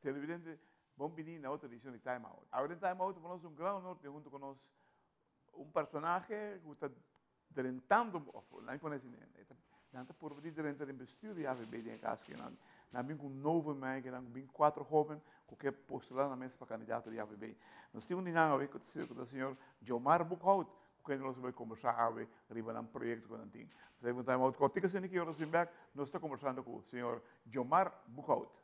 Televidente, bon bini na otro edicion di Time Out. Awe den Time Out nos un gran honor tin hunto cu nos un personahe cu ta drentando, of laat me pone asina, e ta, nan ta purba di drenta den bestuur di AVB den e cas aki. Nan, nan bin cu un novo mei, nan bin cuatro hoben cu ke postula nan mes pa candidato di AVB. Nos tin un di nan awe cu ta señor Jomar Boekhout, cu kende nos a bay combersa awe riba nan proyecto cu nan tin. Nos ta bay un time out cortico asina ki ora nos bin bek, nos ta combersando cu señor Jomar Boekhout.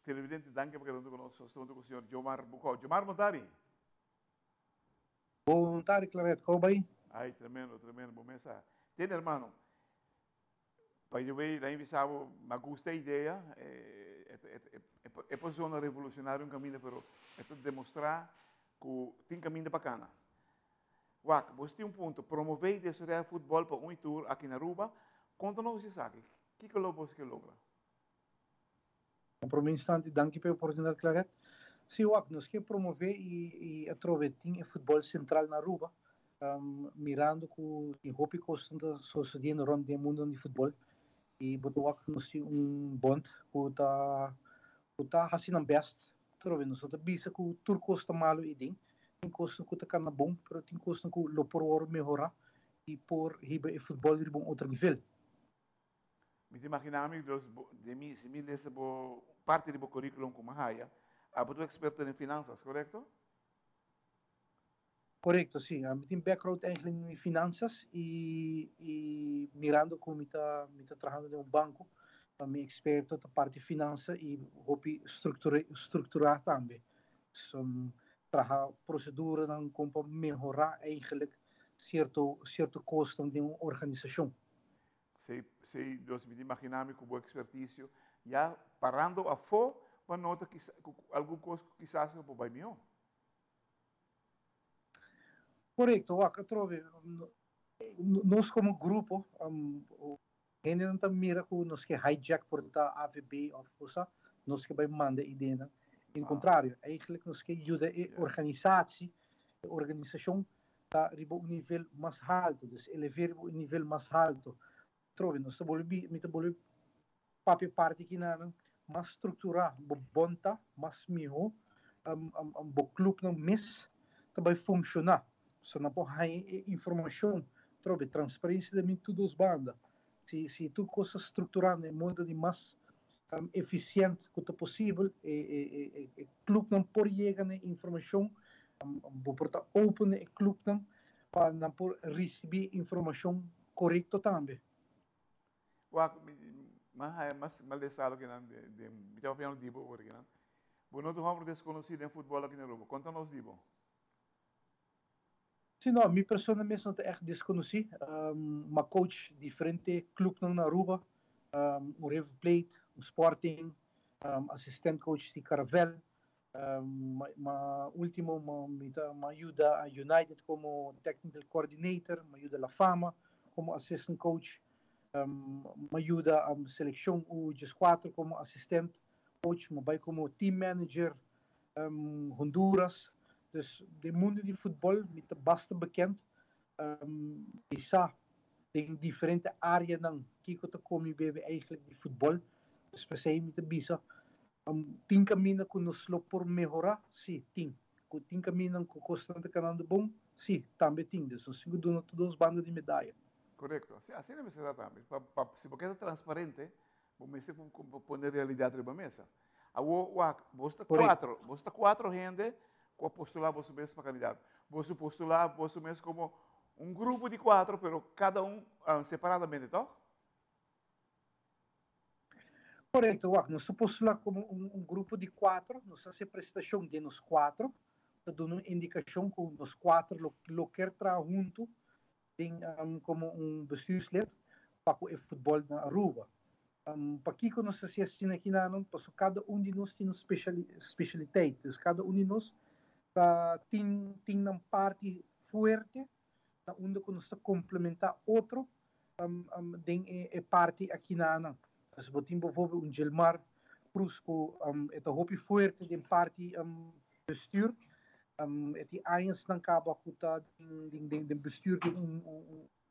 Televidente, danki pa keda huntu ku nos. Nos ta huntu ku señor Jomar Bucau. Jomar, bon tardi. Bon tardi, Claret. Koe bai? Ay, tremendo, tremendo. Bo mes sa. Tende, hermano, by the way, lain bisa bo, mi a gusta e idea. E por zona revolucionario un caminda, pero e ta demostra cu tin caminda pa cana. Wak, bo tin un punto, promove y desaroya futbol pa un y tur aki na Aruba. Conta nos esaki. Kico lo bo ke logra? Na prome instante danki pa e oportunidad Claret. Si wak, nos ke promove y y atrobe tin e futbol central na Aruba, mirando cu tin hopi cosnan ta sucediendo rond den e mundo di futbol y bo ta wak nos tin un bond cu ta cu ta haci nan best atrobe. Nos no ta bisa cu tur cos ta malo y den, tin cosnan cu ta cana bon pero tin cosnan cu lo por worde mehora y por hiba e futbol riba un otro nivel. Mi ta imagina mi dos den mi si mi lesa bo parti di bo curriculum cu mi haya, abo ta un experto den finanzas, corecto? Corecto, si. Mi tin background eigenlijk den finanzas y y mirando cu mi ta mi ta trahando den un banco, mi experto ta parti finanza y hopi structura structura tambe. So traha proceduranan con pa mehora eigenlijk cierto cierto cosnan den un organisacion. Si, si, dus mi ta imagina mi ku bo ekspertisio ya parando afó pa nota kisa ku algun kos ku kisas lo por bai mihó. Korekto, wak atrobe nos komo grupo hendenan ta mira ku nos ke hijack por ta AVB òf cosa, nos ke bai manda ideanan. En kontrario, eigentlik nos ke yuda e organisatie, e organisashon ta riba un nivel mas halto, dus elev'é riba un nivel mas halto. Trobe nos ta bolbe bi, mi ta bolbe papia parti kinanan, mas strukturá bo bon ta, mas mihó bo klupnan mes ta bai funshoná. So nan por haña e informashon, trobe transparensia ta bin tur dos banda. Si si tur kos ta strukturá na e modo di mas efisiènt ku ta posibel, e e e klupnan por yega na e informashon, bo por ta open na e klupnan pa nan por risibí informashon korekto tambe. Wak, mi a haya mas malesado kinan den, mi ta papiando di bo awor kinan. Bo no ta un hòmber deskonosí den futbòl aki na Aruba. Konta nos di bo. Sí, no, mi persona mes no ta ègt deskonosí. M'a coach diferente klupnan na Aruba, un River Plate, Sporting, assistent coach di Caravel, ma ultimo mi ta mi a yuda United como technical coordinator, mi a yuda La Fama como assistant coach, mi a yuda seleccion U14 como assistent coach, mi a bay como team manager Honduras. Dus den mundo di futbol mi ta basta bekend. Mi sa den diferente areanan kiko ta come y bebe eigenlijk di futbol. Dus p'esey mi ta bisa tin caminda cu nos lo por mehora? Si, tin. Cu tin caminda cu cosnan ta canando bon? Si, tambe tin. Dus nos tin cu duna tur dos banda di medaya. Corecto. Asina mester ta tambe. Pa si bo keda transparente, bo mester pone realidad riba mesa. Awor, wak, bos ta cuatro, bos ta cuatro hende cu a postula boso mes pa candidato. Boso postula boso mes como un grupo di cuatro, pero cada un separadamente, toch? Correcto, wak, nos a postula como un grupo di cuatro, nos a haci presentacion den nos cuatro, ta duna un indicacion cu nos cuatro lo kier traha hunto den como un bestuurslid pa cu e futbol na Aruba. Pakico nos ta haci asina aki nan? Pasobra cada un di nos tin un specialiteit, dus cada un di nos ta tin nan parti fuerte na unda cu nos ta complementa otro den e parti aki nan. Dus bo tin bijvoorbeeld un Gilmar Cruz cu e ta hopi fuerte den parti bestuur. E tin añasnan caba cu ta den bestuur di un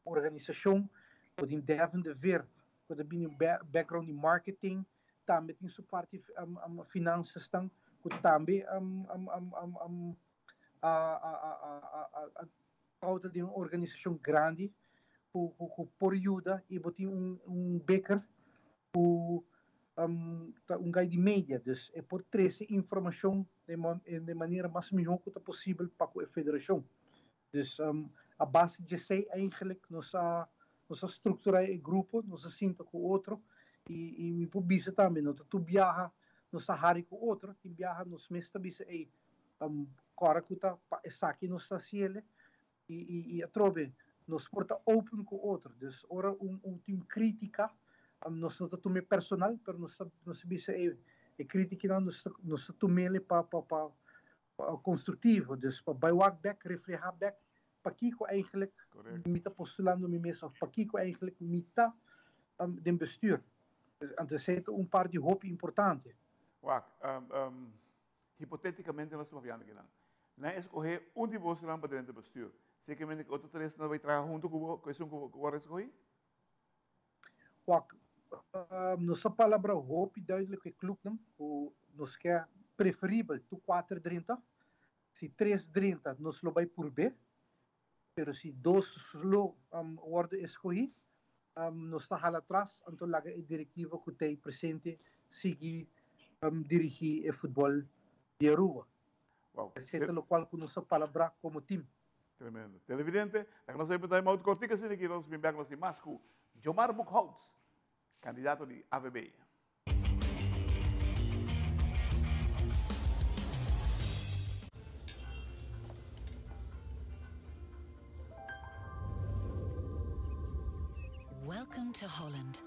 organisacion. Bo tin Devin de Veer cu ta bini un background di marketing. Tambe tin su parti finanzasnan cu tambe a tawata den un organisacion grandi cu por yuda y bo tin un beker cu ta un guy di media, dus e por trece informacion den manera mas miho cu ta posibel pa cu e federacion. Dus a base di esey eigenlijk nos a nos a structura e grupo, nos a sinta cu otro y mi por bisa tambe no ta tur biaha nos ta hari cu otro, tin biaha nos mes ta bisa ey Kòrda ku ta pa esaki nos ta hasiele i atrobe nos por ta open ku otro. Dus ora un tin krítika nos no ta tum'é personal pero nos ta nos ta bisa ey e krítikanan nos ta nos ta tum'ele pa pa pa konstruktivo. Dus pa bai wak bèk reflehá bèk pakiko eigenlijk mi ta postulando mi mes òf pakiko eigenlijk mi ta den bestuur. Anto esei ta un parti hopi importante. Wak, Hipotéticamente nos ta papiando akinan. Nan escoge un di bosonan pa drenta bestuur. Zekermente cu otro tres nan ta bay traha hunto cu bo, cu esun cu worde escogi? Wak, nos a palabra hopi duidelijk cu e clubnan cu nos ke preferibel tur cuater drenta. Si tres drenta nos lo bay purbe, pero si dos lo worde escogi, nos ta hala atras anto laga e directiva cu t'ey presente sigui dirigi e futbol di Aruba. Wow. Esey ta locual cu nos a palabra como team. Tremendo. Televidente, laga nos bay time out cortico asina ki nos bin bek nos tin mas cu Jomar Boekhout, candidato di AVB. Welcome to Holland.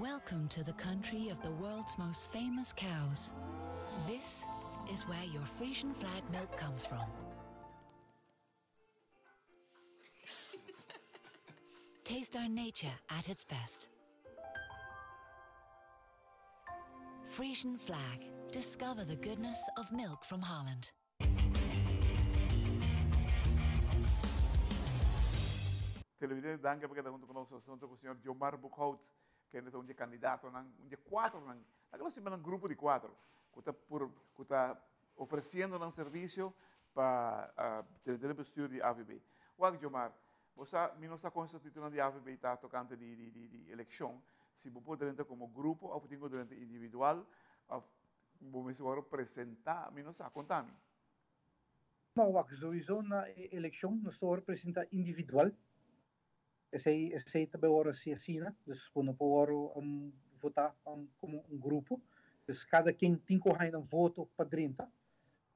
Welcome to the country of the world's most famous cows. This is where your Frisian flag milk comes from. Taste our nature at its best. Frisian flag. Discover the goodness of milk from Holland. Televidente, danki pa keda huntu ku nos. Nos ta huntu ku señor Jomar Boekhout, kende ta un di e kandidatonan, un di e kuatronan, laga nos yama nan grupo di kuatro, ku ta por, ku ta ofresiendo nan servisio pa den e bestuur di AVB. Wak Jomar, Bo sa, mi no sa kon statutonan di AVB ta tokante di di di di elekshon, si bo por drenta komo grupo òf bo tin ku drenta individual òf bo mester wòrdu presentá, mi no sa, konta mi. No, wak, souiso na e elekshon nos ta wòrdu presentá individual, esei esei ta bai wòrdu hasi asina, dus bo no por wòrdu votá komo un grupo, dus kada ken tin ku haña nan voto pa drenta,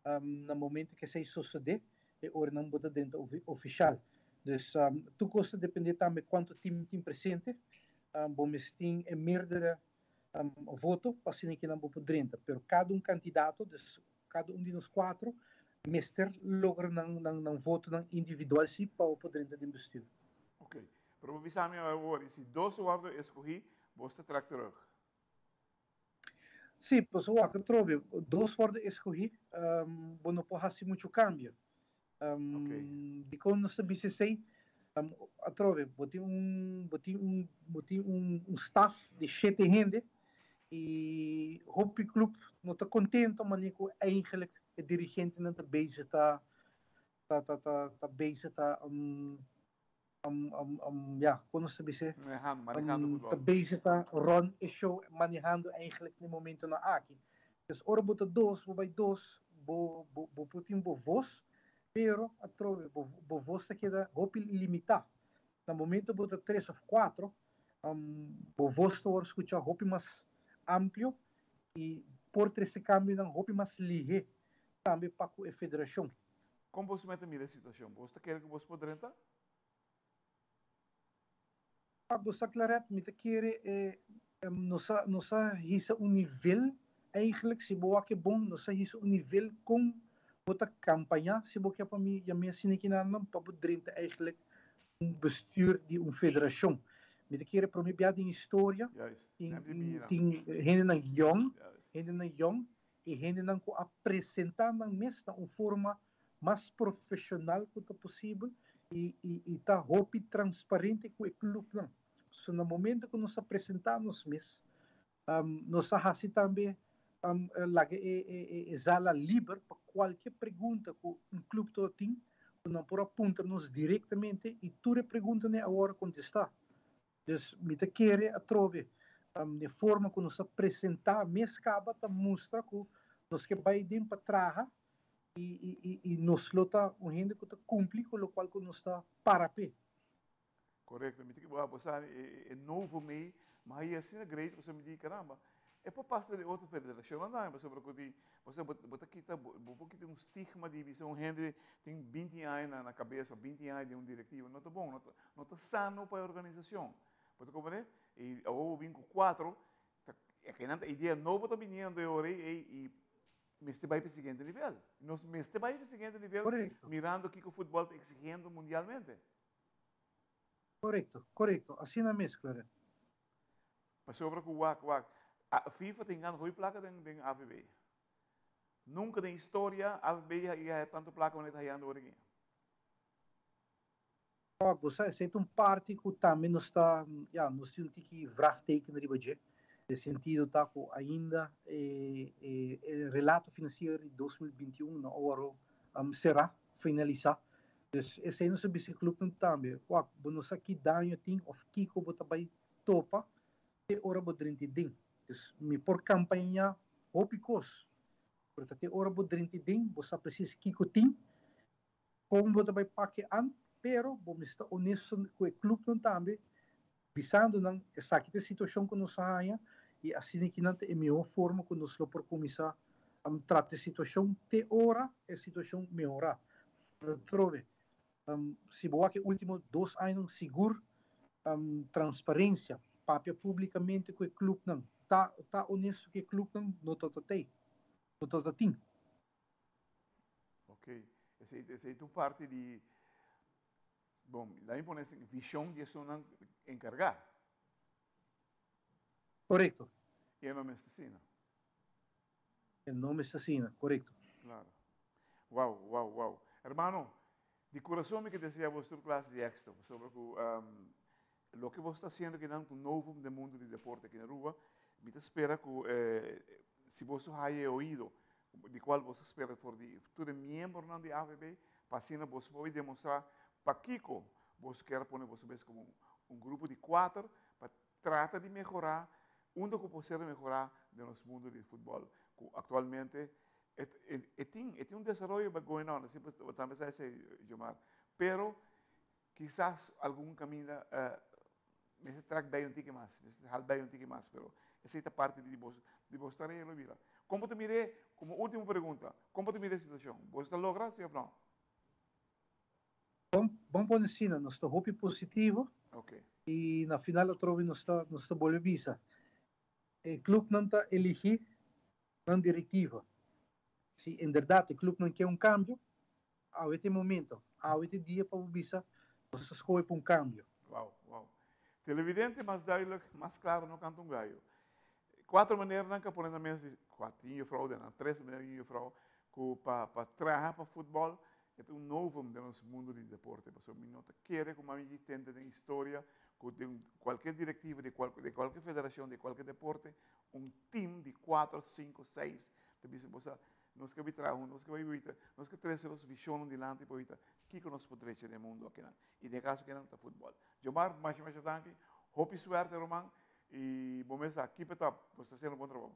Na momento ku esei sosodé, e ora nan bo ta drenta ofishal. Dus tur kos ta dependé tambe kuantu tim tin presente. Bo mester tin e meerdere Voto pa asina ki nan bo por drenta. Pero kada un kandidato, dus kada un di nos kuatro, mester logra nan nan nan votonan individual si pa bo por drenta den bestuur. Ok. Pero bo bisa mi awor, i si dos wòrdu eskohí, bo ta trèk terug? Sí, pasobra wak atrobe, dos wòrdu eskohí, bo no por hasi muchu kambio. Dikon nos ta bisa esei? Atrobe, bo tin un, bo tin un, bo tin un, un staf di shete hende i hopi club no ta kontento manera ku eigenlijk e dirigentenan ta bezig ta, ta, ta, ta, ta bezig ta, ja, kon nos ta bisa? Manehando, manehando futbòl. Ta bezig ta run e show, manehando eigenlijk na e momentonan aki. Dus ora bo ta dos, bo bai dos, bo bo bo por tin bo vos, pero atrobe bo bo vos ta keda hopi limitá. Na momento bo ta tres òf kuatro, bo vos ta wòrdu skuchá hopi mas amplio i por trese kambionan hopi mas lihé tambe pa ku e federashon. Kon boso mester mira e situashon? Boso ta kere ku boso por drenta? Pa bo sa Claret, mi ta kere e nos a nos a hisa un nivel eigenlijk si bo wak e bon nos a hisa un nivel kon bo ta kampaña si bo ke pa mi yam'é asina kinanan pa bo drenta eigenlijk un bestuur di un federashon. Mi ta kere prome bia den historia tin tin hendenan yong hendenan yong E hendenan ku a presentá nan mes na un forma mas profeshonal ku ta posibel i i ta hopi transparente ku e klupnan. So na momento ku nos a presentá nos mes, nos a hasi tambe laga e e zala liber pa kualke pregunta ku un klup ta tin, ku nan por a puntra nos direktamente i tur e preguntanan awor a kontestá. Dus mi ta kere atrobe e forma ku nos a presentá mes kaba ta mustra ku nos ke bai den pa traha i i nos lo ta un hende ku ta kumpli ku lokual ku nos ta para p'e. Korekto, mi ta kere bo sa e novo mei, ma hayi asina great pasobra mi di caramba, e por pasa den otro federashonnan tambe pasobra ku di pasobra bo ta kita bo por kita un stigma di bisa un hende tin binti aña na kabes òf binti aña den un direktiva, no ta bon, no ta No ta sano pa e organisacion. Bo ta comprende? Y awor bo bin cu cuatro, ta, e ta idea nobo ta biniendo e ora ei y mester bai pa e siguiente nivel. Nos mester bai pa e siguiente nivel Correcto. mirando kico futbol ta exigiendo mundialmente. Correcto, correcto. Asina mes, Clarel. Pasobra cu wak, wak, a, FIFA ta hingando hopi placa den, den AVB. Nunca den historia AVB a haya tanto placa manera ta hayando ora aki. Bo sa, esei ta un parti ku tambe nos ta, ya, nos tin un tiki vraagteken riba dje. Den sentido ta ku ainda e e relato finansiero di 2021 no a wòrdu será, finalisá. Dus esei nos a bisa e klupnan tambe, wak, bo no sa ki daño tin òf kiko bo ta bai topa te ora bo drenta den. Dus mi por kampañá hopi kos, pero ta te ora bo drenta den bo sa presis kiko tin. Kon bo ta bai pake an, pero bo mester ta onesto ku e klupnan tambe, bisando nan esaki ta e situashon ku nos a haña i asina ki nan ta e mihó forma ku nos lo por kuminsá trata e situashon te ora e situashon mehorá. Pero atrobe, si bo wak e último dos añanan sigur transparensia, papia públikamente ku e klupnan, ta ta onesto ku e klupnan no ta ta tei, no ta ta tin. Ok, esei, esei ta un parti di, bon, laat mi pone esei, vision di esunnan encargá. Correcto. I e no mester asina. E no mester asina, correcto. Claro. Wow, wow, wow. Hermano, di corazon mi ke desea bos tur clase di éxito, pasobra cu um, loke bos ta haciendo akinan ta un novum den mundo di deporte aki na Aruba. Mi ta spera cu eh, si boso haya e oido di cual boso spera for di tur e miembronan di AVB, pa asina boso por demostra pakico boso kier pone boso mes como un grupo di cuater pa trata di mehora unda cu por ser mehora den nos mundo di futbol cu actualmente e tin e tin un desaroyo going on, asina bo tambe sa esey Jomar, pero kisas algun caminda Mester trek bij un tiki mas, mester hal bij un tiki mas, pero esei ta parti di bos, di bos tarea lo bira. Kon bo ta mir'é, komo último pregunta, kon bo ta mira e situashon? Bos ta logra, si òf no? Bon, bon pone asina, nos ta hopi positivo. Oké. I na final atrobe nos ta, nos ta bolbe bisa. E clubnan ta eligi nan directiva. Si inderdaad e clubnan kier un cambio, awe ta e momento, awe ta e dia pa bo bisa, nos ta scoge pa un cambio. Wow. Televidente, mas duidelijk, mas claro no canta un gallo. Cuatro maneranan cu a pone na mes di, cuatro, tin juffrouw den nan, tres manera tin juffrouw, cu pa traha pa futbol, e ta un novum den nos mundo di deporte. Pasobra mi no ta kere cu mami di tende den historia cu den cualkier directiva di cualkier federacion, di cualkier deporte, un team di cuatro, cinco, seis, ta bisa bo sa, nos ke bai traha hunto, nos ke bai wita, nos ke trece nos visionnan dilanti pa wita kico nos por drecha den e mundo akinan. Y den e caso akinan ta futbol. Jomar, masha masha danki. Hopi suerte, ruman. Y bo mes sa, keep it up. Bo sta haciendo un bon trabou.